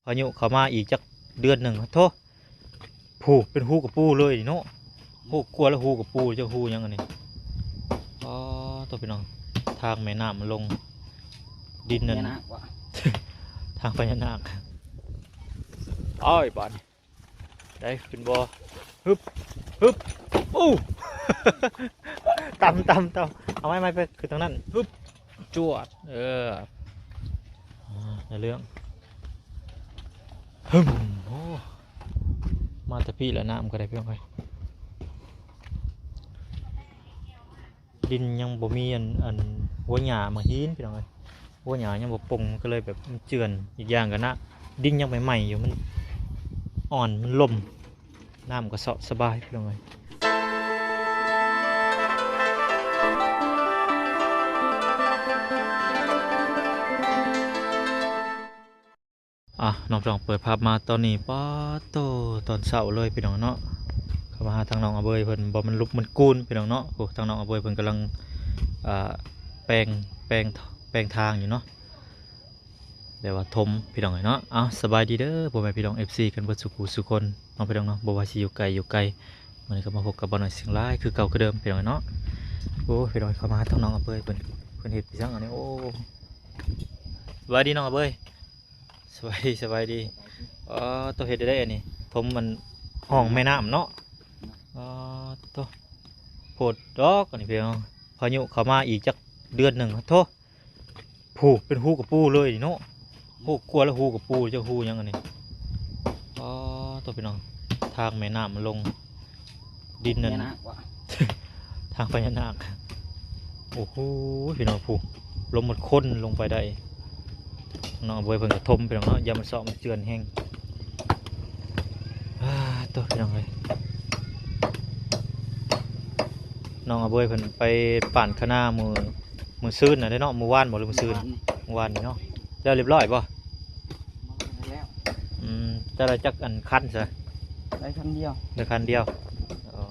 ພາຍຸເຂົ້າມາອີກຈັກເດືອນໜຶ່ງ ໂທ້ ພູ ເປັນຮູກະປູເລີຍນີ້ເນາະ. ຮູກວາແລ້ວ ຮູກະປູ ຈັກຮູຫຍັງອັນນີ້. ອໍ ໂທ້ ພີ່ນ້ອງ ທາງແມ່ນ້ຳມັນລົງ ດິນນັ້ນ ພະຍານາກວະ ທາງພະຍານາກ. ອ້າຍ ບາດນີ້ ໄດ້ຂຶ້ນບໍ່? ຮຶບ ຮຶບ ໂອ້ ຕຳ ຕຳ ຕຳ ເອົາໄມ້ ໄມ້ໄປຂຶ້ນທາງນັ້ນ ຮຶບ ຈວດ ເອີ ອ່າ ໄດ້ເລື່ອງ ຮຶມ ໂອ້ ມາແຕ່ພີ້ແລ້ວ ນ້ຳກໍໄດ້ ພີ່ນ້ອງເອີຍ. ດິນຍັງບໍ່ມີອັນ ອັນຫົວຫຍ້າມາຫີນ ພີ່ນ້ອງເອີຍ, ຫົວຫຍ້າຍັງບໍ່ປົງ ກໍເລີຍແບບມັນເຈື່ອນ. ອີກຢ່າງກໍນະ ດິນຍັງໃໝ່ໆຢູ່ ມັນອ່ອນ ມັນລົມ ນ້ຳກໍເຊາະສະບາຍ ພີ່ນ້ອງເອີຍ. ອ່ະ ນ້ອງ ພີ່ນ້ອງ ເປີດພາບມາຕອນນີ້ ປາດໂທ້ ຕອນເຊົ້າເລີຍ ພີ່ນ້ອງເນາະ. ເຂົ້າມາຫາທາງນ້ອງອາເບີຍເພິ່ນ ບໍ່ແມ່ນລຸບມັນກູນ ພີ່ນ້ອງເນາະ. ໂອ້ ທາງນ້ອງອາເບີຍເພິ່ນກຳລັງ ອ່າ ແປງ ແປງ ແປງທາງຢູ່ເນາະ ແຕ່ວ່າຖົມ ພີ່ນ້ອງເອີຍເນາະ. ເອົາ ສະບາຍດີເດີ ພໍ່ແມ່ພີ່ນ້ອງ ເອັຟຊີ ກັນເບິດສູ່ຜູ້ສູ່ຄົນເນາະ ພີ່ນ້ອງເນາະ, ບໍ່ວ່າຊິຢູ່ໃກ້ຢູ່ໄກ. ມື້ນີ້ກໍມາພົບກັບບ່າວນ້ອຍຊຽງລາຍຄືເກົ່າຄືເດີມ ພີ່ນ້ອງເນາະ. ໂອ້ ພີ່ນ້ອງ ເຂົ້າມາຫາທາງນ້ອງອາເບີຍເພິ່ນ ເພິ່ນເຮັດອີຫຍັງອັນນີ້? ໂອ້ ສະບາຍດີນ້ອງອາເບີຍ. ສະບາຍດີ ສະບາຍດີ. ອໍ ໂຕ ເຮັດໄດ້ອັນນີ້ ຖົມມັນຮ່ອງແມ່ນ້ຳເນາະ. ອໍ ໂຕ ໂພດດອກອັນນີ້ ພີ່ນ້ອງ, ພາຍຸເຂົ້າມາອີກຈັກເດືອນໜຶ່ງ ໂທ້ ພູ ເປັນຮູກະປູເລີຍນີ້ເນາະ. ຮູກວາແລ້ວ ຮູກະປູ ຈັກຮູຫຍັງອັນນີ້. ອໍ ໂຕ ພີ່ນ້ອງ ທາງແມ່ນ້ຳມັນລົງ ດິນນັ້ນ ພະຍານາກວະ ທາງພະຍານາກ. ໂອ້ໂຫ ພີ່ນ້ອງ ຜູ້ ລົມໝົດຄົນລົງໄປໄດ້. ນ້ອງອາເບີຍເພິ່ນກະຖົມ ພີ່ນ້ອງເນາະ, ຢ່າມັນເຊາະມັນເຈື່ອນແຮງ. ອາ ໂຕ ພີ່ນ້ອງເອີຍ, ນ້ອງອາເບີຍເພິ່ນໄປປານຄະນາມື້ ມື້ຊືນນະເດ້ເນາະ, ມື້ວານບໍ່ ຫຼືມື້ຊືນ? ມື້ວານນີ້ ມື້ວານນີ້ເນາະ. ແລ້ວລຽບຮ້ອຍບໍ່? ແລ້ວ. ອືມ ເຈົ້າໄດ້ຈັກອັນຄັນຊະ? ໄດ້ຄັນດຽວ. ໄດ້ຄັນດຽວ. ອໍ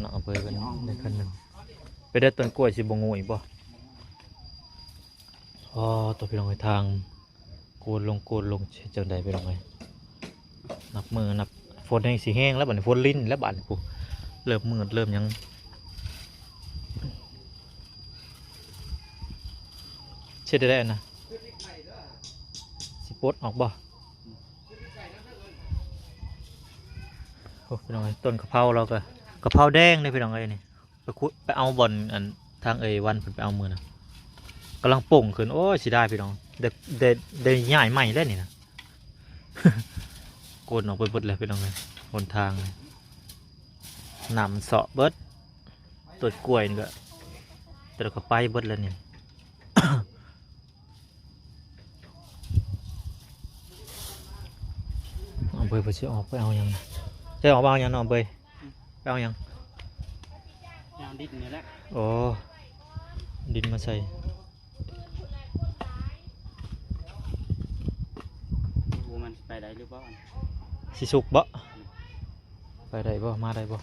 ນ້ອງອາເບີຍເພິ່ນໄດ້ຄັນໜຶ່ງ. ໄປໄດ້ຕົ້ນກ້ວຍຊິບໍ່ງຸຍບໍ່? ອໍ ໂຕ ພີ່ນ້ອງເອີຍ, ທາງໂກນລົງ ໂກນລົງ ເຮັດຈັ່ງໃດ ພີ່ນ້ອງເອີຍ? ນັບມື້ນັບ ຝົນແຮງຊິແຮງແລ້ວບາດນີ້, ຝົນລິນແລ້ວບາດນີ້. ພຸ້ນ ເລີ່ມມືດເລີ່ມຫຍັງ. ເຮັດໄດ້ນະ ຊິປົດອອກບໍ່? ໂອ້ ພີ່ນ້ອງເອີຍ, ຕົ້ນກະເພົາລາວກໍ ກະເພົາແດງເດ້ ພີ່ນ້ອງເອີຍ. ນີ້ ໄປຂຸດ ໄປເອົາບ່ອນ ອັນ ທາງເອີຍວັນເພິ່ນໄປເອົາມື້ນະ ກຳລັງປົ່ງຂຶ້ນ. ໂອ້ຍ ເສຍດາຍ ພີ່ນ້ອງ, ໄດ້ ໄດ້ ໄດ້ຍ້າຍໃໝ່ແລ້ວນີ້ນະ. ໂກນອອກໄປເບິດແລ້ວ ພີ່ນ້ອງເອີຍ, ຫົນທາງ ນ້ຳເຊາະເບິດ. ຕົ້ນກ້ວຍນີ້ກໍ ແຕ່ລະກໍໄປເບິດແລ້ວນີ້. ນ້ອງເບີຍ ເພິ່ນຊິອອກໄປເອົາຫຍັງນະ? ເຈົ້າອອກໄປເອົາຫຍັງນ້ອງເບີຍ? ໄປເອົາຫຍັງ? ໄປເອົາດິນນີ້ແຫຼະ. ໂອ້ ດິນມາໃສ່. ບໍ່ຮູ້ມັນຊິໄປໄດ້ຫຼືບໍ່? ຊິສຸກບໍ່? ໄປໄດ້ບໍ່? ມາໄດ້ບໍ່?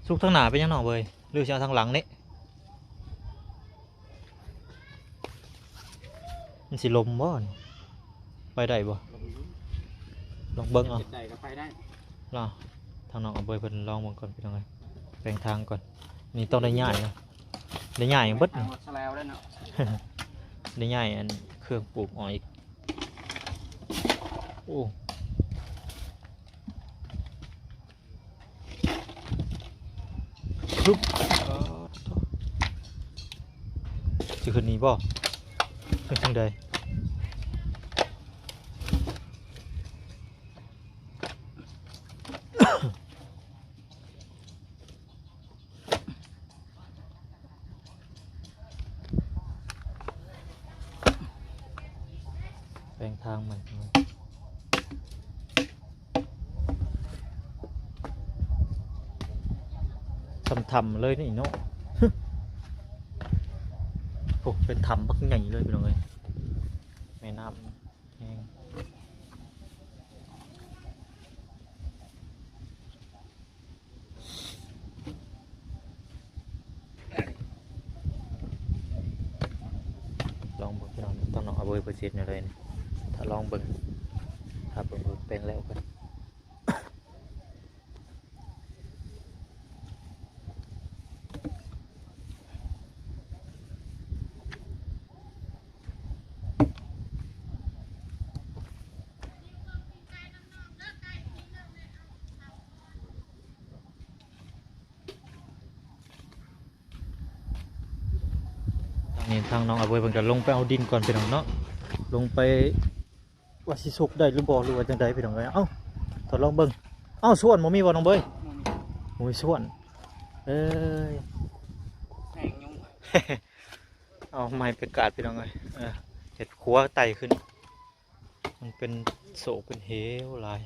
ສຸກທາງໜ້າເປັນຫຍັງນ້ອງເບີຍ? ຫຼືຊິເອົາທາງຫຼັງນີ້? ມັນຊິລົມບໍ່ນີ້? ໄປໄດ້ບໍ່? ລອງເບິ່ງເອົາ. ເຮັດໄດ້ກໍໄປໄດ້. ລອງ ທາງນ້ອງອາເບີຍເພິ່ນລອງເບິ່ງກ່ອນ ພີ່ນ້ອງເອີຍ, ແປງທາງກ່ອນ. ນີ້ຕ້ອງໄດ້ຍ້າຍນະ, ໄດ້ຍ້າຍເບິດນີ້. ໄດ້ຍ້າຍອັນເຄື່ອງປູກອອກອີກ. ໂອ້ ຮຶບ ຊິຂຶ້ນນີ້ບໍ່? ເຮັດຈັ່ງໃດ? ແປງທາງໃໝ່ ຊ່ຳຖ້ຳເລີຍນີ້ເນາະ. ໂອ້ ເປັນຖ້ຳບັກໃຫຍ່ເລີຍ ພີ່ນ້ອງເອີຍ, ແມ່ນ້ຳແຮງ. ລອງເບິ່ງ ພີ່ນ້ອງ, ທາງນ້ອງອາເບີຍເພິ່ນຊິເຮັດແນວໃດນີ້ ຖ້າລອງເບິ່ງ. ຖ້າເບິ່ງແປງແລ້ວກ່ອນ. ນີ້ທາງນ້ອງອາເວີຍເພິ່ນກໍລົງໄປເອົາດິນກ່ອນພີ່ນ້ອງເນາະ, ລົງໄປວ່າຊິສຸກໄດ້ຫຼືບໍ່ ຫຼືວ່າຈັ່ງໃດພີ່ນ້ອງເອີຍ. ເອົ້າ ທົດລອງເບິ່ງ. ເອົ້າ ສວນບໍ່ມີບໍ່ນ້ອງເບີຍ? ບໍ່ມີ ບໍ່ມີສວນ. ເອີຍ ແຮງຍຸງ ເອົາໄມ້ໄປກາດພີ່ນ້ອງເອີຍ. ເອີ ເຮັດຂົວໄຕ່ຂຶ້ນ ມັນເປັນໂສກເປັນເຫວຫຼາຍ.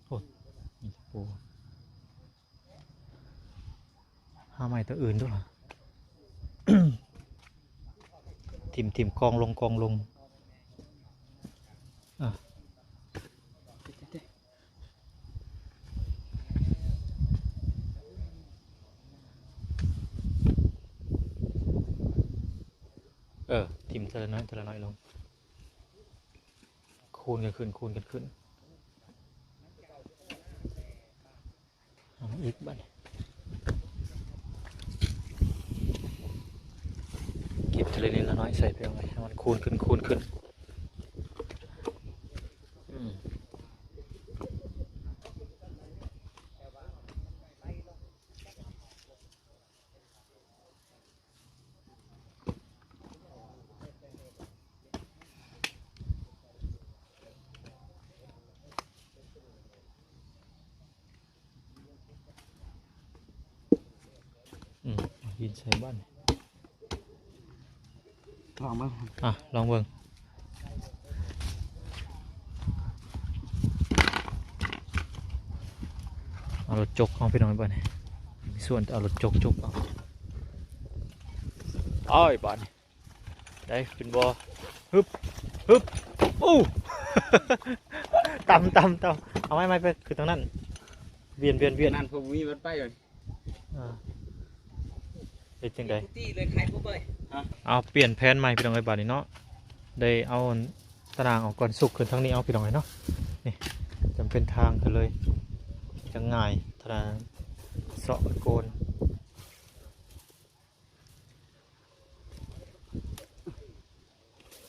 ໂອ້ຍ ມີແຕ່ປູ ຫາໄມ້ຕົວອື່ນດູລະ. ຖິ້ມໆ ກອງລົງ ກອງລົງ. ອ່ະ ເອີ ຖິ້ມເທື່ອລະໜ້ອຍ ເທື່ອລະໜ້ອຍລົງ. ຄູນກັນຂຶ້ນ ຄູນກັນຂຶ້ນ. ເອົາອີກບາດນີ້ ເກັບທີລະນິດລະໜ້ອຍໃສ່ໄປ ເອົາໄວ້ໃຫ້ມັນຄູນຂຶ້ນ ຄູນຂຶ້ນ. ອືມ. ອືມ ເອົາຫີນໃສ່ບາດນີ້ ລອງເບິ່ງ ອ່ະ ລອງເບິ່ງ. ເອົາລົດຈົກເອົາ ພີ່ນ້ອງ ບາດນີ້ ມີສ່ວນແຕ່ເອົາລົດຈົກ ຈົກເອົາ. ເອົາບາດນີ້ ໄດ້ຂຶ້ນບໍ່? ຮຶບ ຮຶບ ໂອ້ ຕຳ ຕຳ ຕຳ. ເອົາໄມ້ ໄມ້ໄປຂຶ້ນທາງນັ້ນ ວຽນ ວຽນ ວຽນ ນັ້ນ ເພິ່ນບໍ່ມີວັດໄປເລີຍ. ອ່າ ເຮັດຈັ່ງໃດ? ເອົາ ປ່ຽນແຜນໃໝ່ ພີ່ນ້ອງເອີຍ ບາດນີ້ເນາະ. ໄດ້ເອົາຕາໜ່າງເອົາກ່ອນ ສຸກຂຶ້ນທາງນີ້ເອົາ ພີ່ນ້ອງເອີຍເນາະ. ນີ້ ຈຳເປັນທາງຂຶ້ນເລີຍ ຈັ່ງງ່າຍ ຕາໜ່າງເຊາະໂກນ.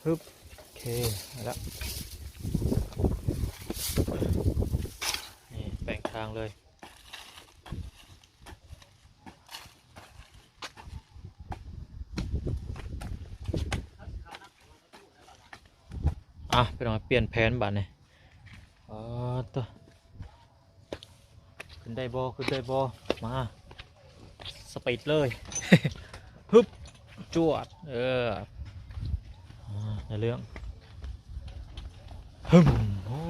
ຮຶບ ໂອເຄ ໄດ້ລະ ນີ້ແປງທາງເລີຍ. ອ່ະ ພີ່ນ້ອງ ປ່ຽນແຜນບາດນີ້. ອໍ ໂຕ ຂຶ້ນໄດ້ບໍ່ ຂຶ້ນໄດ້ບໍ່? ມາ ສະປີດເລີຍ ຮຶບ ຈວດ ເອີ ອ່າ ໃນເລື່ອງ ຮຶມ ໂອ້.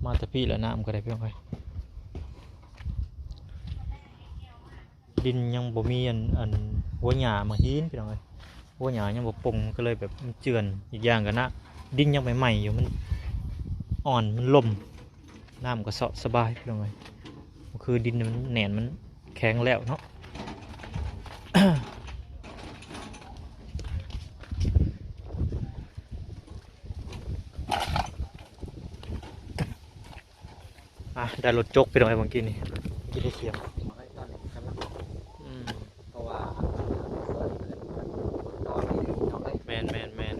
ມາແຕ່ພີ້ລະ ນ້ຳກໍໄດ້ ພີ່ນ້ອງເອີຍ. ດິນຍັງບໍ່ມີອັນ ອັນຫົວຫຍ້າມາຫີນ ພີ່ນ້ອງເອີຍ, ຫົວຫຍ້າຍັງບໍ່ປົ່ງ ມັນກໍເລີຍແບບມັນເຈື່ອນ. ອີກຢ່າງກໍນະ ດິນຍັງໃໝ່ໆຢູ່ ມັນອ່ອນ ມັນລົມ ນ້ຳກໍເຊາະສະບາຍ ພີ່ນ້ອງເອີຍ. ຄືດິນມັນແໜ້ນ ມັນແຂງແລ້ວເນາະ. ອ່ະ ໄດ້ລົດຈົກ ພີ່ນ້ອງເອີຍ ເມື່ອກີ້ນີ້ ກິນໄດ້ສຽງ ອືມ ເພາະວ່າ ແມ່ນໆ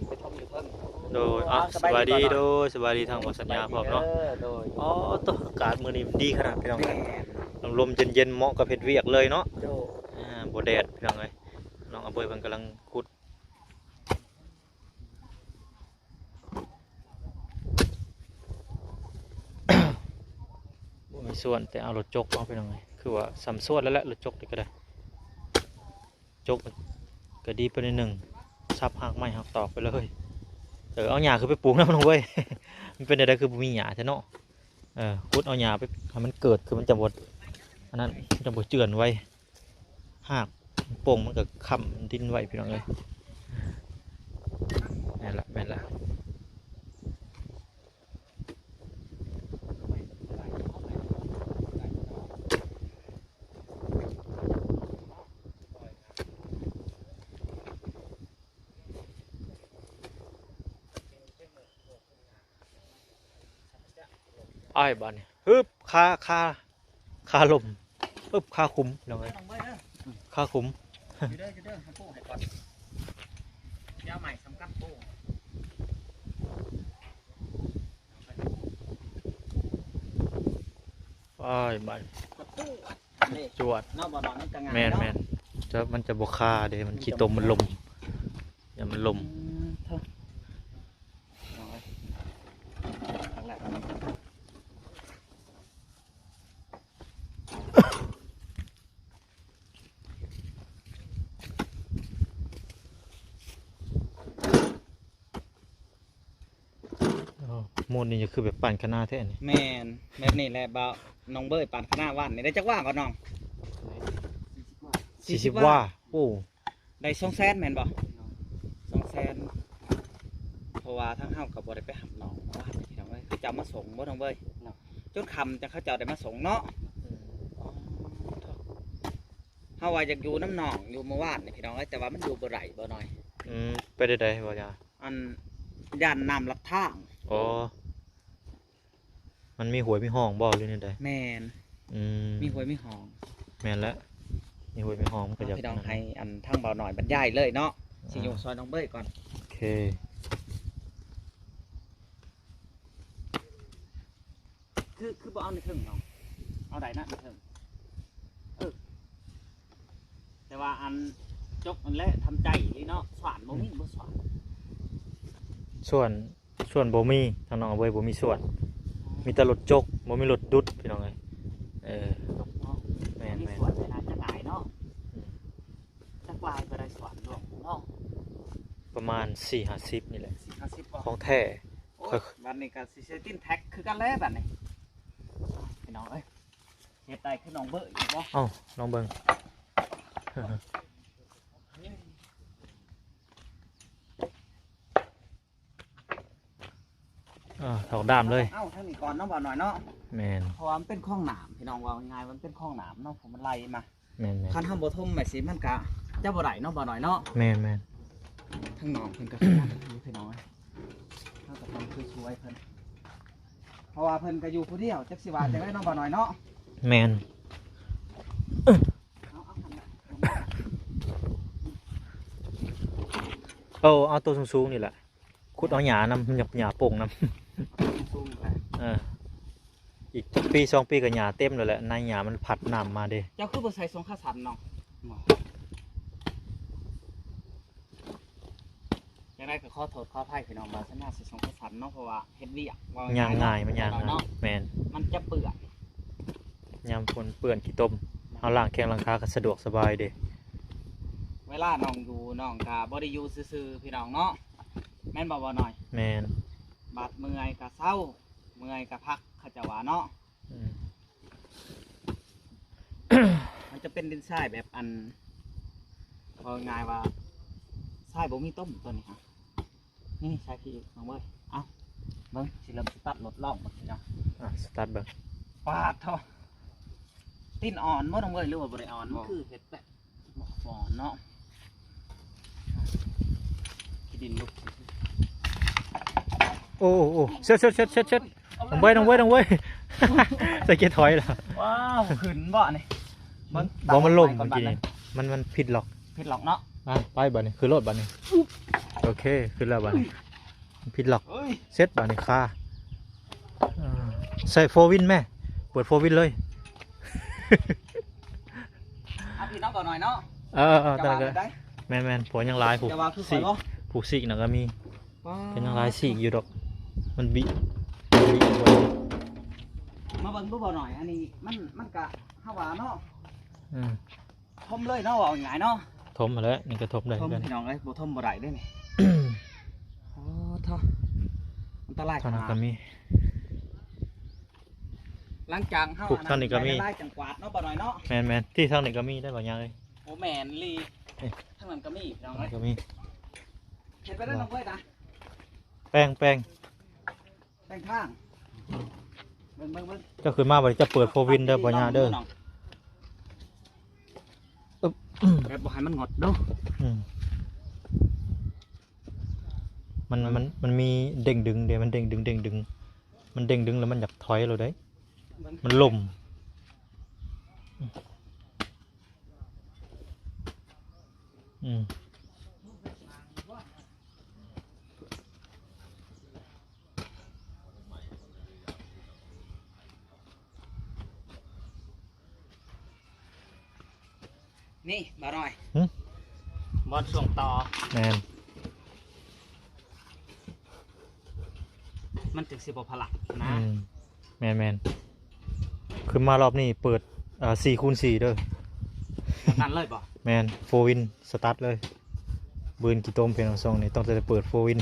ໆ ໂດຍ ອ່ະ ສະບາຍດີ ສະບາຍດີ ໂດຍ ສະບາຍດີທາງບໍ່ສັນຍາພ້ອມເນາະ. ໂດຍ ອໍ ໂຕ ອາກາດມື້ນີ້ມັນດີຂະໜາດ ພີ່ນ້ອງເອີຍ ແມ່ນ ລົມເຢັນໆ ເໝາະກັບເຮັດວຽກເລີຍເນາະ. ໂດຍ ອ່າ ບໍ່ແດດ ພີ່ນ້ອງເອີຍ. ນ້ອງອາເບີຍເພິ່ນກຳລັງຂຸດ ບໍ່ມີສ່ວນ ແຕ່ເອົາລົດຈົກເອົາ ພີ່ນ້ອງເອີຍ. ຄືວ່າສ່ຳສ່ວນແລ້ວແຫຼະ ລົດຈົກນີ້ກໍໄດ້. ຈົກກໍດີໄປໜ້ອຍໜຶ່ງ ສັບຮາກໄມ້ຮາກຕອກໄປເລີຍ. ເອີ ເອົາຫຍ້າຂຶ້ນໄປປູກນຳ ນ້ອງເວີຍ. ມັນເປັນແນວໃດ ຄືບໍ່ມີຫຍ້າແທ້ເນາະ? ເອີ ຂຸດເອົາຫຍ້າໄປໃຫ້ມັນເກີດ ຄືມັນຈະບໍ່ ອັນນັ້ນ ມັນຈະບໍ່ເຈື່ອນໄວ. ຮາກມັນປົ່ງ ມັນກໍຄ້ຳດິນໄວ້ ພີ່ນ້ອງເອີຍ. ອ້າຍ ບາດນີ້ ຮຶບ ຄາ ຄາ ຄາລົມ ປຶບ ຄາຂຸມ ພີ່ນ້ອງເອີຍ ຄາຂຸມ ຢູ່ເດີ ຢູ່ເດີ ເຮົາປູກໃຫ້ກ່ອນ ດຽວໃໝ່ສຳຄັນປູກ ອ້າຍ ບາດນີ້ ກະປູກ ຈວດ ເນາະ ບໍ່ນອນມັນກະງ່າຍ ແມ່ນ ເນາະ ແມ່ນ ຈະ ມັນຈະບໍ່ຄາເດ້ ມັນຂີ້ຕົມ ມັນລົມ ຢ້ານມັນລົມ ອືມ ເຖິງ ເອົາໄວ້ ຄັກແລ້ວ ໂອ້ ໂມດນີ້ຄືແບບປານຄະນາແທ້ນີ້ ແມ່ນ ແບບນີ້ແຫຼະ ບ່າວ ນ້ອງເບີຍປານຄະນາຫວ່ານນີ້ ໄດ້ຈັກວ່າກ່ອນນ້ອງ? ສີ່ສິບວ່າ ໂອ້ ໄດ້ສອງແສນແມ່ນບໍ່? ສອງແສນ ເພາະວ່າທາງເຮົາກໍບໍ່ໄດ້ໄປຮັບນ້ອງເມື່ອວານນີ້ ພີ່ນ້ອງເອີຍ ເຂົາເຈົ້າມາສົ່ງບໍ່ນ້ອງເບີຍ? ຈົນຄ່ຳຈັ່ງເຂົາເຈົ້າໄດ້ມາສົ່ງເນາະ ອືມ ເຮົາວ່າຢາກຢູ່ນຳນ້ອງຢູ່ເມື່ອວານນີ້ ພີ່ນ້ອງເອີຍ ແຕ່ວ່າມັນຢູ່ບໍ່ໄດ້ ບໍ່ໜ້ອຍ ອືມ ເປັນໃດບໍ່ຍາ? ອັນ ຢ້ານນ້ຳລັດທາງ ອໍ ມັນມີຫ້ວຍມີຮ່ອງບໍ່ ຫຼືແນວໃດ? ແມ່ນ ອືມ ມີຫ້ວຍມີຮ່ອງ ແມ່ນແຫຼະ ມີຫ້ວຍມີຮ່ອງມັນກໍຢາກ ພີ່ນ້ອງ ໃຫ້ອັນທາງບ່າວນ້ອຍບັນຍາຍເລີຍເນາະ ອ່າ ຊິຢູ່ຊ່ອຍນ້ອງເບີຍກ່ອນ ໂອເຄ ຄື ຄືບໍ່ເອົາໃນເທິງນ້ອງ ເອົາໄດ້ນະໃນເທິງ ເອີ ແຕ່ວ່າອັນຈົກນັ້ນແຫຼະ ທຳໃຈອີ່ຫຼີເນາະ ສວ່ານບໍ່ມີ ອືມ ບໍ່ສວ່ານ ສວ່ານ ສວນບໍ່ມີ ທາງນ້ອງເວີຍບໍ່ມີສວນ ມີແຕ່ລົດຈົກ ບໍ່ມີລົດດຸດ ພີ່ນ້ອງເອີຍ ເອີ ຈົກເນາະ ແມ່ນໆ ມີສວນນີ້ໜ້າຈະງ່າຍເນາະ ອືມ ຈັກຫຼາຍປານໃດສວນຫຼວງເນາະ ປະມານສີ່ຫ້າສິບນີ້ແຫຼະ ສີ່ຫ້າສິບບໍ່ ຂອງແທ້ ໂອ້ຍ ຂ້ອຍ ບັດນີ້ກໍຊິໃສ່ຕີນແທັກຄືກັນແຫຼະບັດນີ້ ພີ່ນ້ອງເອີຍ ເຮັດໄດ້ຄືນ້ອງເບີຍຢູ່ບໍ່? ເອົ້າ ລອງເບິ່ງ ອ່າ ຖອກດ້າມເລີຍ ເອົາທາງນີ້ກ່ອນເນາະ ບ່າວນ້ອຍເນາະ ແມ່ນ ເພາະວ່າມັນເປັນຄອງນ້ຳ ພີ່ນ້ອງ ເວົ້າງ່າຍໆ ມັນເປັນຄອງນ້ຳເນາະ ເພາະມັນໄຫຼມາ ແມ່ນໆ ຄັນເຮົາບໍ່ຖົມໄປຊິ ມັນກະຈະບໍ່ໄດ້ເນາະ ບ່າວນ້ອຍເນາະ ແມ່ນໆ ທາງນ້ອງເພິ່ນກະຂະຫຍັນຢູ່ ພີ່ນ້ອງ ເຮົາກະຕ້ອງຊ່ວຍໆເພິ່ນ ເພາະວ່າເພິ່ນກະຢູ່ຜູ້ດຽວ ຈັກຊິວ່າຈັ່ງໃດເນາະ ອືມ ບ່າວນ້ອຍເນາະ ແມ່ນ ເອົາ ເອົາ ເອົາ ເອົາໂຕສູງໆນີ້ແຫຼະ ຂຸດເອົາຫຍ້ານຳ ຫຍ້າ ຫຍ້າປົ່ງນຳ ສູງແຫຼະ ເອີ ອີກປີສອງປີກໍຫຍ້າເຕັມແລ້ວແຫຼະ ໃນຫຍ້າມັນພັດນ້ຳມາເດ້ ເຈົ້າຄືບໍ່ໃສ່ສົ້ງຂາສັ້ນນ້ອງ? ຈັ່ງໃດກໍຂໍໂທດຂໍອະໄພພີ່ນ້ອງ ບ່າວຊະນາໃສ່ສົ້ງຂາສັ້ນເນາະ ເພາະວ່າເຮັດວຽກ ເວົ້າງ່າຍໆເນາະ ມັນຍ່າງງ່າຍ ມັນຍ່າງງ່າຍເນາະ ແມ່ນ ມັນຈະເປື້ອນ ຍາມຝົນເປື້ອນຂີ້ຕົມ ເຮົາລ້າງແຂ້ງລ້າງຂາກໍສະດວກສະບາຍເດ້ ເວລານ້ອງຢູ່ ນ້ອງກໍບໍ່ໄດ້ຢູ່ຊື່ໆ ພີ່ນ້ອງເນາະ ແມ່ນບໍ່ ບ່າວນ້ອຍ? ແມ່ນ ບາດເມື່ອຍກໍເຊົາ ເມື່ອຍກໍພັກ ເຂົາເຈົ້າວ່າເນາະ ອືມ ມັນຈະເປັນດິນຊາຍແບບອັນ ເວົ້າງ່າຍວ່າຊາຍບໍ່ມີຕົມຕົວນີ້ຮະ ນີ້ຊາຍທີ່ນ້ອງເອີຍ ເອົ້າ ເບິ່ງ ຊິເລີ່ມສະຕາດລົດລອງເບິ່ງເນາະ ອ່າ ສະຕາດເບິ່ງ ປາດໂທ້ ຕີນອ່ອນບໍ່ນ້ອງເອີຍ ຫຼືວ່າບໍ່ໄດ້ອ່ອນ ມັນຄືເຮັດແບບ ບໍ່ອ່ອນເນາະ ຂີ້ດິນລຸກ ໂອ້ ໂອ້ ເຊັດ ເຊັດ ເຊັດ ເຊັດ ນ້ອງເວີຍ ນ້ອງເວີຍ ນ້ອງເວີຍ ໃສ່ເກຍຖອຍລະ ວ້າວ ຂຶ້ນບໍ່ນີ້ ບໍ່ ມັນລົມເມື່ອກີ້ນີ້ ມັນ ມັນຜິດລັອກ ຜິດລັອກເນາະ ອ່ະ ໄປບາດນີ້ ຂຶ້ນລົດບາດນີ້ ໂອເຄ ຂຶ້ນແລ້ວບາດນີ້ ຜິດລັອກ ເອີຍ ເຊັດບາດນີ້ຄາ ອ່າ ໃສ່ໂຟວິນແມ້ ເປີດໂຟວິນເລີຍ ເອົາພີ່ນ້ອງກໍໜ້ອຍເນາະ ເອີໆ ແມ່ນໆ ເພາະຍັງຫຼາຍ ຜູ້ ເຈົ້າວ່າຄືຂ້ອຍບໍ່ ຜູ້ຊີກນະກໍມີ ປາດ ກໍຍັງຫຼາຍຊີກຢູ່ດອກ ມັນບິ ມາເບິ່ງດູບໍ່ໜ້ອຍ ອັນນີ້ມັນ ມັນກະ ເຮົາວ່າເນາະ ອືມ ຖົມເລີຍເນາະ ເວົ້າງ່າຍໆເນາະ ຖົມຫັ້ນແຫຼະ ນີ້ກໍຖົມໄດ້ຄືກັນ ພີ່ນ້ອງເອີຍ ບໍ່ຖົມບໍ່ໄດ້ເດ້ນີ້ ໂອ້ ທ້ອ ອັນຕະລາຍຂະໜາດ ທາງນັ້ນກໍມີ ຫຼັງຈາກເຮົາ ປູກທາງນີ້ກໍມີ ອັນນັ້ນໄດ້ຫຼາຍໆ ຈັ່ງກວາດເນາະ ບໍ່ໜ້ອຍເນາະ ແມ່ນໆ ທີ່ທາງນີ້ກໍມີໄດ້ບໍ່ຍາເອີຍ ໂອ້ ແມ່ນອີ່ຫຼີ ນີ້ ທາງນັ້ນກໍມີ ພີ່ນ້ອງເອີຍ ທາງນັ້ນກໍມີ ເຮັດໄປເດີນ້ອງເອີຍນະ ແປງ ແປງ ແປງທາງ ເບິ່ງ ເບິ່ງ ເບິ່ງ ເຈົ້າຂຶ້ນມາບັດນີ້ເຈົ້າເປີດໂຟວິນເດີ ບໍ່ຍາເດີ ອຶບ ແບບບໍ່ໃຫ້ມັນຫງົດເດີ ອືມ ມັນ ມັນ ມັນມີເດ້ງດຶງເດ້ ມັນເດ້ງດຶງ ເດ້ງດຶງ ມັນເດ້ງດຶງແລ້ວມັນຢາກຖອຍໂລດເດ້ ມັນລົມ. ອືມ. ນີ້ ບ່າວນ້ອຍ ຫຶ? ບ່ອນຊ່ວງຕໍ່ ແມ່ນ ມັນຈຶ່ງຊິບໍ່ພະລັກນະ. ອືມ ແມ່ນໆ ຂຶ້ນມາລອບນີ້ເປີດ ເອີ ສີ່ຄູນສີ່ເດີ ແບບນັ້ນເລີຍບໍ່? ແມ່ນ ໂຟວິນສະຕາດເລີຍ ບືນຂີ້ຕົມເປັນຂອງຊ່ອງນີ້ ຕ້ອງແຕ່ເປີດໂຟວິນ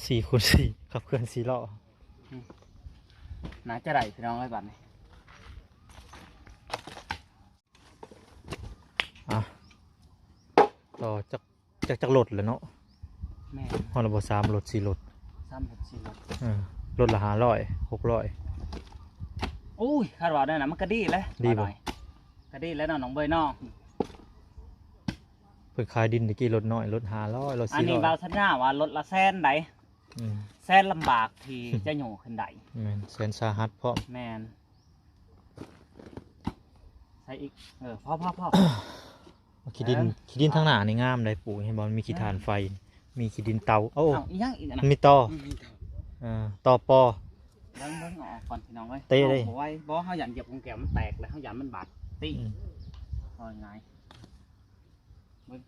ສີ່ຄູນສີ່ ຂັບເຄື່ອນສີ່ລໍ້. ອືມ ໜ້າຈະໄດ້ພີ່ນ້ອງເອີຍ ບາດນີ້ ອ່ະ ຕໍ່ຈັກ ຈັກ ຈັກລົດແລ້ວເນາະ. ແມ່ນ ຮອດແລ້ວບໍ່ ສາມລົດ ສີ່ລົດ ສາມລົດ ສີ່ລົດ ເອີ ລົດລະຫ້າຮ້ອຍ ຫົກຮ້ອຍ. ໂອ້ຍ ຄາດວ່າແນວນັ້ນມັນກະດີແຫຼະ ດີບໍ່? ກະດີແລ້ວເນາະ ນ້ອງເບີຍເນາະ. ເພິ່ນຂາຍດິນແຕ່ກີ້ລົດນ້ອຍ ລົດຫ້າຮ້ອຍ ລົດສີ່ຮ້ອຍ. ອັນນີ້ບ່າວສັນຍາວ່າລົດລະແສນໃດ໋. ອືມ ແສນລຳບາກທີ່ຈະຍົກຂຶ້ນໄດ້. ແມ່ນ ແສນສາຫັດພ້ອມ. ແມ່ນ ໃສ່ອີກ ເອີ ພໍໆໆ. ຂີ້ດິນ ເອີ ຂີ້ດິນທາງໜ້ານີ້ງາມໄດ໋ ປູກເຫັນບໍ່ ມີຂີ້ຖ່ານໄຟ ມີຂີ້ດິນເຕົາ. ໂອ້ ເອົ້າ ອີຫຍັງອີກນະ ມີຕໍ ເອີ ຕໍປໍ. ເບິ່ງ ເບິ່ງເອົາອອກກ່ອນພີ່ນ້ອງເອີຍ ເຕະເລີຍ ເຮົາບໍ່ໄຫວ ບໍ່ ເຮົາຢ້ານຢຽບຂອງແກ້ວມັນແຕກ ແລ້ວເຮົາຢ້ານມັນບາດຕີນ. ອືມ ເວົ້າງ່າຍ ເບິ່ງ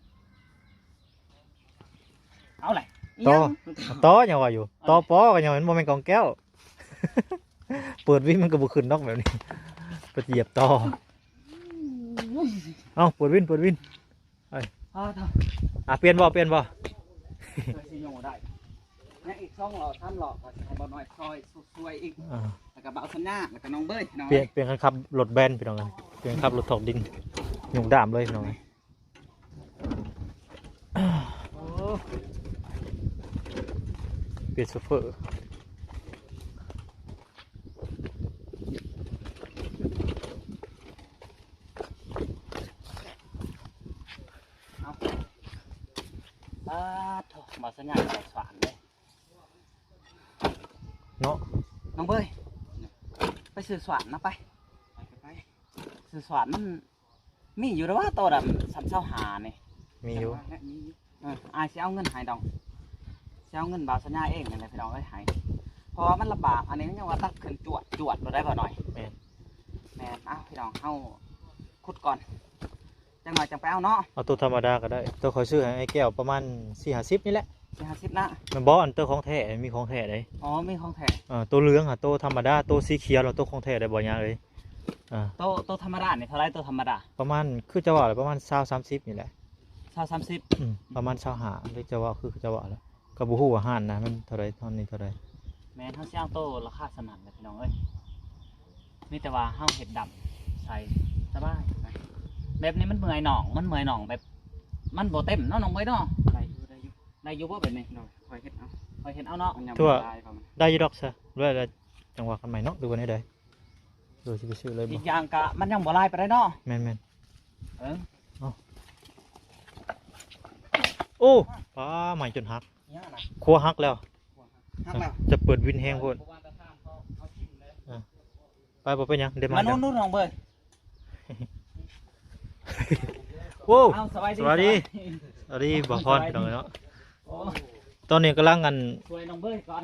ເອົາແຫຼະ ອີຫຍັງ ຕໍ່ ຕໍ່ຍັງວ່າຢູ່ ຕໍ່ປໍກໍຍັງ ມັນບໍ່ແມ່ນກອງແກ້ວ. ເປີດວິນມັນກໍບໍ່ຂຶ້ນດອກແບບນີ້ ໄປຢຽບຕໍ່. ເອົ້າ ເປີດວິນ ເປີດວິນ ເອີຍ ອ່າ ປ່ຽນບໍ່ ປ່ຽນບໍ່? ຊ່ວຍຊິໂຍໄດ້ ຍັງອີກສອງລໍ້ສາມລໍ້ ກໍຊິໃຫ້ບ່າວນ້ອຍຊ່ອຍ ຊ່ວຍອີກ ອ່າ ແລ້ວກໍບ່າວສັນຍາ ແລ້ວກໍນ້ອງເບີຍ ພີ່ນ້ອງ ປ່ຽນ ປ່ຽນຄັນຂັບລົດແບນ ພີ່ນ້ອງເອີຍ ປ່ຽນຂັບລົດຖອກດິນ ຍົກດ້າມເລີຍ ພີ່ນ້ອງເອີຍ. ປ່ຽນໂຊເຟີ. ເອົ້າ ປາດໂທ້ ບ່າວສັນຍາໃສ່ສວານເດ້ ເນາະ ນ້ອງເບີຍ ໄປຊື້ສວານນະ ໄປ ໄປ ໄປ ຊື້ສວານ ມັນມີຢູ່ແລ້ວວ່າ ໂຕດຳ ຊາວຫ້ານີ້ ມີຢູ່ ມີຢູ່. ເອີ ອ້າຍຊິເອົາເງິນໃຫ້ດອກ ຊິເອົາເງິນບ່າວສັນຍາເອງນີ້ແຫຼະ ພີ່ນ້ອງເອີຍ ໃຫ້ ເພາະວ່າມັນລຳບາກ. ອັນນີ້ມັນຍັງວ່າຕັດຂຶ້ນຈວດໆໂລດໄດ໋ ບ່າວນ້ອຍ. ແມ່ນ ແມ່ນ ເອົ້າ ພີ່ນ້ອງ ເຮົາຂຸດກ່ອນ ຈັກໜ້ອຍຈັ່ງໄປເອົາເນາະ. ເອົາໂຕທຳມະດາກໍໄດ້ ໂຕຂ້ອຍຊື້ໃຫ້ອ້າຍແກ້ວປະມານສີ່ຫ້າສິບນີ້ແຫຼະ ສີ່ຫ້າສິບນະ ແມ່ນບໍ່? ອັນໂຕຂອງແທ້ ມີຂອງແທ້ເດ້. ອໍ ມີຂອງແທ້ ເອີ ໂຕເຫຼືອງຫາໂຕທຳມະດາ ໂຕສີຂຽວ ແລ້ວໂຕຂອງແທ້ໄດ້ບໍ່ຍາເອີຍ. ອ່າ ໂຕ ໂຕທຳມະດານີ້ເທົ່າໃດ? ໂຕທຳມະດາປະມານ ຄືເຈົ້າວ່າແຫຼະ ປະມານຊາວ ສາມສິບນີ້ແຫຼະ. ຊາວ ສາມສິບ ອືມ ປະມານຊາວຫ້າ ຫຼືເຈົ້າວ່າ ຄືເຈົ້າວ່າແຫຼະ ກໍບໍ່ຮູ້ວ່າຮ້ານນະມັນເທົ່າໃດ ຮ້ານນີ້ເທົ່າໃດ. ແມ່ນ ເຮົາຊິເອົາໂຕລາຄາສ່ຳນັ້ນແຫຼະ ພີ່ນ້ອງເອີຍ ມີແຕ່ວ່າເຮົາເຮັດດຳໃສ່ສະບາຍ ແບບນີ້ມັນເມື່ອຍໜອງ ມັນເມື່ອຍໜອງ ແບບມັນບໍ່ເຕັມເນາະ ນ້ອງເບີຍເນາະ. ໄດ້ຢູ່ ໄດ້ຢູ່ ໄດ້ຢູ່ບໍ່ແບບນີ້? ໂດຍ ຂ້ອຍເຮັດເອົາ ຂ້ອຍເຮັດເອົາເນາະ. ຖືວ່າໄດ້ຢູ່ດອກຊະ ແລ້ວ ແລ້ວຈັ່ງວ່າກັນໃໝ່ເນາະ ຫຼືວ່າແນວໃດ? ໂດຍ ຊິໄປຊື້ເລີຍບໍ່? ອີກຢ່າງກະມັນຍັງບໍ່ຫຼາຍປານໃດເນາະ. ແມ່ນໆ ເອີ ເອົ້າ ໂອ້ ປາ ໄໝ້ຈົນຫັກ ຫຍັງນະ? ຂົວຫັກແລ້ວ ຂົວຫັກແລ້ວ ຈະເປີດວິນແຮງໂພດ. ອ່າ ໄປ ບໍ່ເປັນຫຍັງ ເດີນມາ ມາໂນ່ນໆ ນ້ອງເບີຍ. ໂອ້ ເອົ້າ ສະບາຍດີ ສະບາຍດີ ສະບາຍດີ ສະບາຍດີ ບ່າວພອນ ສະບາຍດີ ພີ່ນ້ອງເນາະ. ໂອ້ ຕອນນີ້ກຳລັງ ອັນ ຊ່ວຍນ້ອງເບີຍກ່ອນ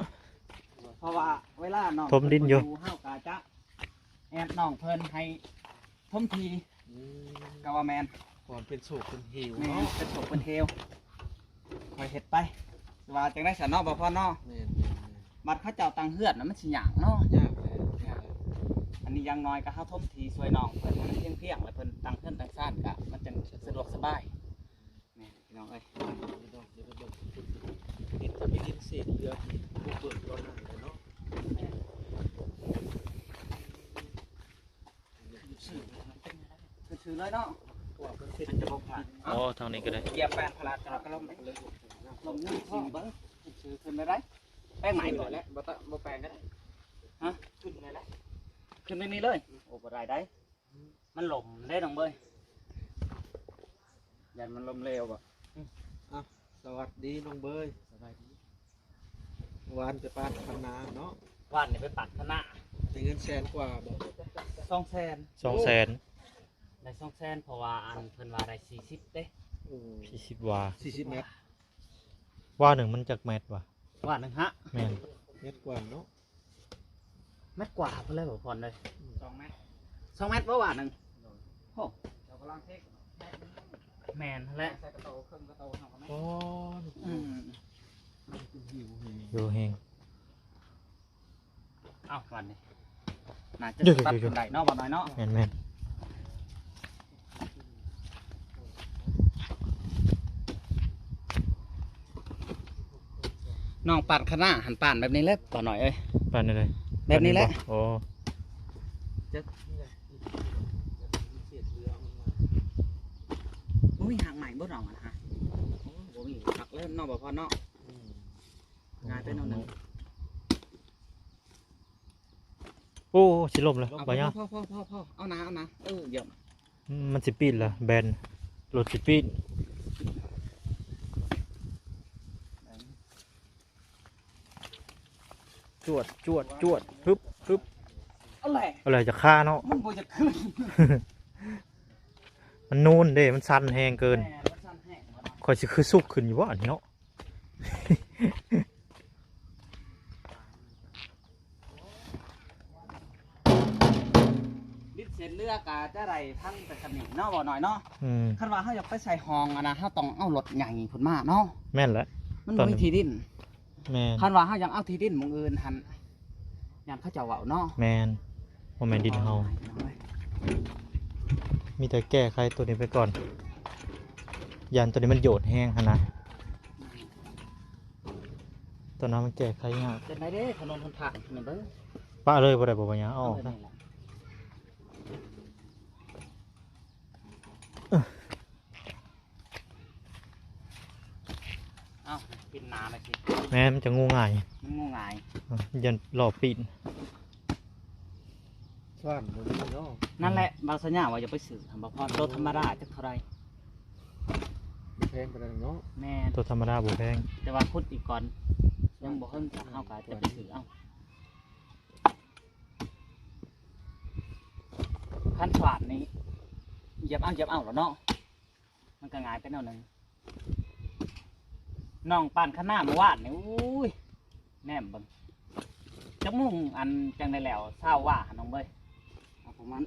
ເພາະວ່າເວລານ້ອງ ຖົມດິນຢູ່ ເພິ່ນບໍ່ຢູ່ ເຮົາກໍຈະ ແອບນ້ອງເພິ່ນໃຫ້ຖົມທີ່. ອືມ ກໍວ່າແມ່ນ ກ່ອນເປັນໂສກເປັນເຫວ ແມ່ນ ເນາະ ເປັນໂສກເປັນເຫວ. ຂ້ອຍເຮັດໄປ ວ່າຈັ່ງໃດຊັ້ນເນາະ ບ່າວພອນເນາະ. ແມ່ນໆໆ ບັດເຂົາເຈົ້າຕັ້ງເຮືອນນະ ມັນຊິຍາກເນາະ ຍາກແຫຼະ ຍາກ. ອັນນີ້ຢ່າງໜ້ອຍກໍເຮົາຖົມທີ່ຊ່ວຍນ້ອງເພິ່ນໃຫ້ມັນພຽງໆ ແລ້ວເພິ່ນຕັ້ງເຮືອນຕັ້ງຊານກໍມັນຈັ່ງສະດວກສະບາຍ. ແມ່ນ ພີ່ນ້ອງເອີຍ ເຫັນແຕ່ມີດິນເສດເຫຼືອທີ່ບຸກເບີກຕອນນັ້ນແຫຼະເນາະ. ແມ່ນ ຊື່ໆເລີຍເນາະ ເພາະວ່າເພິ່ນເຮັດ ມັນຈະບໍ່ພາດ. ອໍ ທາງນີ້ກໍໄດ້ ຢຽບແປ້ນພະລາດ ແຕ່ວ່າກໍລົ້ມ ລົ້ມເບິ່ງ ຊື່ໆ ຂຶ້ນໄດ້ ແປ້ງໃໝ່ບໍ່ແຫຼະ ບໍ່ຕະ ບໍ່ແປ້ງກໍໄດ້. ຮະ ຂຶ້ນໄດ້ແຫຼະ ຂຶ້ນໄດ້ນີ້ເລີຍ. ໂອ້ ບໍ່ໄດ້ໄດ໋ ມັນລົ້ມເດ້ນ້ອງເບີຍ ຢ້ານມັນລົ້ມເຫຼວບໍ? ອືມ ອ່ະ ສະຫວັດດີນ້ອງເບີຍ ສະບາຍດີ. ວານແຕ່ປານຄັນນາເນາະ ວານນີ້ໄປປັດຄະນາ ໄດ້ເງິນແສນກວ່າບໍ່? ສອງແສນ ສອງແສນ ໄດ້ສອງແສນ ເພາະວ່າອັນເພິ່ນວ່າໄດ້ສີ່ສິບເດ້. ໂອ້ ສີ່ສິບວາ ສີ່ສິບແມັດ. ວາໜຶ່ງມັນຈັກແມັດວະ? ວາໜຶ່ງຫະ? ແມ່ນ ແມັດກວ່າເນາະ. ແມັດກວ່າພຸ້ນແຫຼະ ບໍ່ພອນເອີຍ. ສອງແມັດ ສອງແມັດບໍ່ວາໜຶ່ງ? ໂອ້ ເຈົ້າກຳລັງເທກແມັດໜຶ່ງ. ແມ່ນຫັ້ນແຫຼະ ໃສ່ກະໂຕເຄິ່ງກະໂຕເຮົາກໍແມ່ນ. ໂອ້ ອືມ ຫິວແຮງ ຫິວແຮງ. ເອົ້າ ບາດນີ້ໜ້າຈະ ເດີ ຕັດ ເດີ ກັນໄດ້ເນາະ ບ່າວນ້ອຍເນາະ. ແມ່ນໆ ນ້ອງປານຄະນາຫັ້ນ ປານແບບນີ້ແຫຼະ ບ່າວນ້ອຍເອີຍ. ປານແນວໃດ? ແບບນີ້ແຫຼະ. ໂອ້ ບໍ່ມີຫາກໄມ້ບໍ່ນ້ອງຫັ້ນນະ? ໂອ້ ບໍ່ມີ ຄັກແລ້ວເນາະ ບ່າວພອນເນາະ. ອືມ ງ່າຍໄປໜ້ອຍໜຶ່ງ. ໂອ້ ຊິລົ້ມແລ້ວ ເອົາ ບ່າວຍາວ. ພໍໆໆໆ ເອົາໜາ ເອົາໜາ ເອີ ຢ້ຽມ. ອືມ ມັນຊິປີດລະ ແບນ ລົດຊິປີດ. ຈວດ ຈວດ ຈວດ ຮຶບ ຮຶບ. ເອົາແຫຼະ ເອົາແຫຼະ ຈະຄາເນາະ ມັນບໍ່ຢາກຂຶ້ນ. ມັນນູນເດ້ ມັນຊັນແຮງເກີນ. ແມ່ນ ມັນຊັນແຮງ. ຂ້ອຍຊິຄືສຸກຂຶ້ນຢູ່ບໍ່ອັນນີ້ເນາະ? ລິດເສດເຮືອກະຈະໄດ້ທັງແຕ່ສຳນີ້ເນາະ ບ່າວນ້ອຍເນາະ. ອືມ ຄັນວ່າເຮົາຢາກໄປໃສ່ຫ້ອງຫັ້ນນະ ເຮົາຕ້ອງເອົາລົດໃຫຍ່ພຸ້ນມາເນາະ. ແມ່ນແຫຼະ ມັນບໍ່ມີທີ່ດິນ. ແມ່ນ ຄັນວ່າເຮົາຍັງເອົາທີ່ດິນໝ່ອງອື່ນຫັ້ນ ຢ້ານເຂົາເຈົ້າເວົ້າເນາະ. ແມ່ນ ບໍ່ແມ່ນດິນເຮົາ. ມີແຕ່ແກ້ໄຂໂຕນີ້ໄປກ່ອນ ຢ້ານໂຕນີ້ມັນໂຍດແຮງຫັ້ນນະ. ຕອນນັ້ນມັນແກ້ໄຂຍາກ. ເປັນໄດເດ້ ຖະໜົນຫົນທາງນີ້ເບິ່ງ ປະເລີຍບໍ່ໄດ້ບໍ່ ບໍ່ຫຍັງ ເອົາອອກ ເອົາແບບນີ້ແຫຼະ. ເອົ້າ ປິ່ນໜາໄປຊິ. ແມ່ນ ມັນຈະງູງ່າຍ ມັນງູງ່າຍ. ເອີ ຢ້ານລໍ້ປີ້ນ. ສວ່ານບໍ່ມີເນາະ. ນັ້ນແຫຼະ ບ່າວສັນຍາວ່າຢ່າໄປຊື້ຫັ້ນ ບ່າວພອນ. ໂຕທຳມະດາຈັກເທົ່າໃດ? ບໍ່ແພງປານໃດເນາະ. ແມ່ນ ໂຕທຳມະດາບໍ່ແພງ ແຕ່ວ່າຂຸດອີກກ່ອນ ຍັງບໍ່ເຖິງ ເຮົາກໍຈະໄປຊື້ເອົາ. ຄັນສວານນີ້ ຢຽບເອົາ ຢຽບເອົາແລ້ວເນາະ ມັນກໍງ່າຍໄປແນວໜຶ່ງ. ນ້ອງປານຄະນາມື້ວານນີ້ ໂອ້ຍ ແນມເບິ່ງ ຈັກໂມງອັນຈັ່ງໄດ້ແລ້ວ ຊາວວາ ນ້ອງເບີຍ? ເອົາປະມານ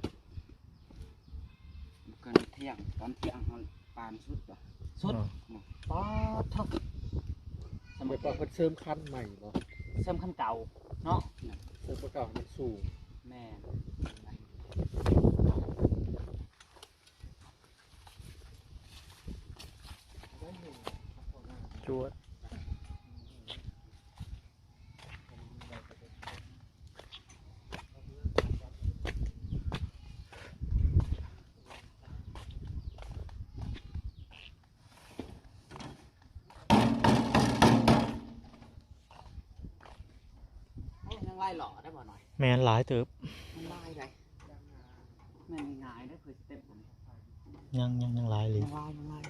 ເກີນທ່ຽງ ຕອນທ່ຽງຫັ້ນປານສຸດບໍ່? ສຸດ. ອໍ ປາດໂທ້ ສະໄໝ ແບບວ່າເພິ່ນເສີມຄັນໃໝ່ບໍ່? ເສີມຄັນເກົ່າເນາະ ເສີມຄັນເກົ່າໃຫ້ມັນສູງ. ແມ່ນ. ຈວດ. ໂອ້ຍ ຍັງຫຼາຍຫຼໍ່ໄດ໋ ບໍ່ໜ້ອຍ. ແມ່ນ ຫຼາຍເຕີບ ມັນຫຼາຍໄດ໋. ແມ່ນງ່າຍໆ ໄດ້ເພິ່ນເຕັມ ຍັງ ຍັງ ຍັງຫຼາຍອີ່ຫຼີ ຍັງຫຼາຍ ຍັງຫຼາຍ.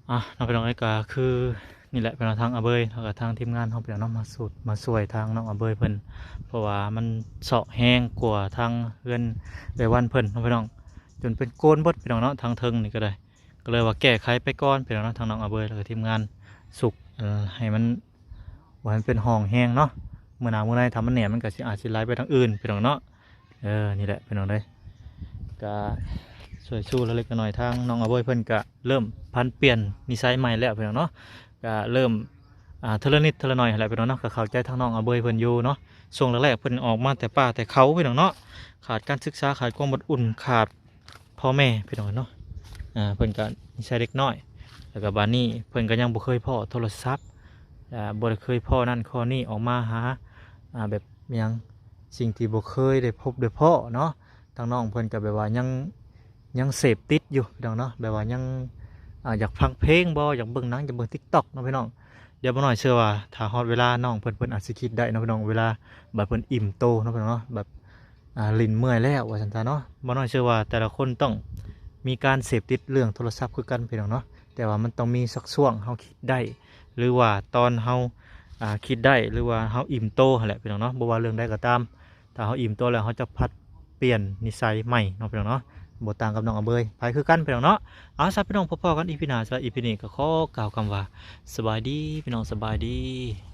ອ່ະ ເນາະ ພີ່ນ້ອງເອີຍ ກໍຄືນີ້ແຫຼະ ພີ່ນ້ອງ ທາງອາເບີຍ ແລ້ວກໍທາງທີມງານເຮົາ ພີ່ນ້ອງເນາະ ມາສູດ ມາຊ່ວຍທາງນ້ອງອາເບີຍເພິ່ນ ເພາະວ່າມັນເຊາະແຮງກວ່າທາງເຮືອນເອື້ອຍວັນເພິ່ນເນາະ ພີ່ນ້ອງ ຈົນເປັນໂກນເບິດ ພີ່ນ້ອງເນາະ ທາງເທິງນີ້ກໍໄດ້. ກໍເລີຍວ່າແກ້ໄຂໄປກ່ອນ ພີ່ນ້ອງເນາະ ທາງນ້ອງອາເບີຍ ແລ້ວກໍທີມງານ ສຸກ ເອີ ໃຫ້ມັນ ບໍ່ໃຫ້ມັນເປັນຮ່ອງແຮງເນາະ. ມື້ໜ້າມື້ໃນຖ້າມັນແໜ້ນ ມັນກໍຊິ ອາດຊິໄຫຼໄປທາງອື່ນ ພີ່ນ້ອງເນາະ. ເອີ ນີ້ແຫຼະ ພີ່ນ້ອງເອີຍ ກໍຊ່ວຍຊູເລັກໆນ້ອຍໆ ທາງນ້ອງອາເບີຍເພິ່ນກໍເລີ່ມຜັນປ່ຽນນິໄສໃໝ່ແລ້ວ ພີ່ນ້ອງເນາະ. ກໍເລີ່ມ ອ່າ ເທື່ອລະນິດເທື່ອລະໜ້ອຍຫັ້ນແຫຼະ ພີ່ນ້ອງເນາະ. ກໍເຂົ້າໃຈທາງນ້ອງອາເບີຍເພິ່ນຢູ່ເນາະ ຊ່ວງແລກໆ ເພິ່ນອອກມາແຕ່ປ່າແຕ່ເຂົາ ພີ່ນ້ອງເນາະ ຂາດການສຶກສາ ຂາດຄວາມອົດອຸ່ນ ຂາດ ພໍ່ແມ່ ພີ່ນ້ອງເນາະ. ອ່າ ເພິ່ນກໍນິໄສເດັກນ້ອຍ ແລ້ວກໍບາດນີ້ເພິ່ນກໍຍັງບໍ່ເຄີຍພໍ້ໂທລະສັບ ອ່າ ບໍ່ໄດ້ເຄີຍພໍ້ນັ້ນພໍ້ນີ້ ອອກມາຫາ ອ່າ ແບບຫຍັງ ສິ່ງທີ່ບໍ່ເຄີຍໄດ້ພົບໄດ້ພໍ້ເນາະ. ທາງນ້ອງເພິ່ນກໍແບບວ່າຍັງ ຍັງເສບຕິດຢູ່ພີ່ນ້ອງເນາະ, ແບບວ່າຍັງ ອາ ຢາກຟັງເພງບໍ ຢາກເບິ່ງໜັງ ຢາກເບິ່ງ TikTok ເນາະພີ່ນ້ອງ. ດຽວບໍ່ນ້ອຍເຊື່ອວ່າຖ້າຮອດເວລານ້ອງເພິ່ນ ເພິ່ນອາດຊິຄິດໄດ້ເນາະພີ່ນ້ອງ, ເວລາບັດເພິ່ນອີ່ມໂຕເນາະພີ່ນ້ອງເນາະ, ແບບ ອ່າ ຫຼິ້ນເມື່ອຍແລ້ວວ່າຊັ້ນຊະເນາະ. ບໍ່ນ້ອຍເຊື່ອວ່າແຕ່ລະຄົນຕ້ອງມີການເສບຕິດເລື່ອງໂທລະສັບຄືກັນພີ່ນ້ອງເນາະ, ແຕ່ວ່າມັນຕ້ອງມີສັກຊ່ວງເຮົາຄິດໄດ້ ຫຼືວ່າຕອນເຮົາ ອ່າ ຄິດໄດ້ ຫຼືວ່າເຮົາອີ່ມໂຕຫັ້ນແຫຼະພີ່ນ້ອງເນາະ. ບໍ່ວ່າເລື່ອງໃດກໍຕາມ ຖ້າເຮົາອີ່ມໂຕແລ້ວ ເຮົາຈະຜັດປ່ຽນນິໄສໃໝ່ເນາະພີ່ນ້ອງເນາະ, ບໍ່ຕ່າງກັບນ້ອງອາເບີຍ ໃຜຄືກັນພີ່ນ້ອງເນາະ. ເອົາຊະພີ່ນ້ອງ ພົບພໍ້ກັນ ອີພີ ໜ້າ, ສຳລັບ ອີພີ ນີ້ກໍຂໍກ່າວຄຳວ່າ ສະບາຍດີພີ່ນ້ອງ, ສະບາຍດີ.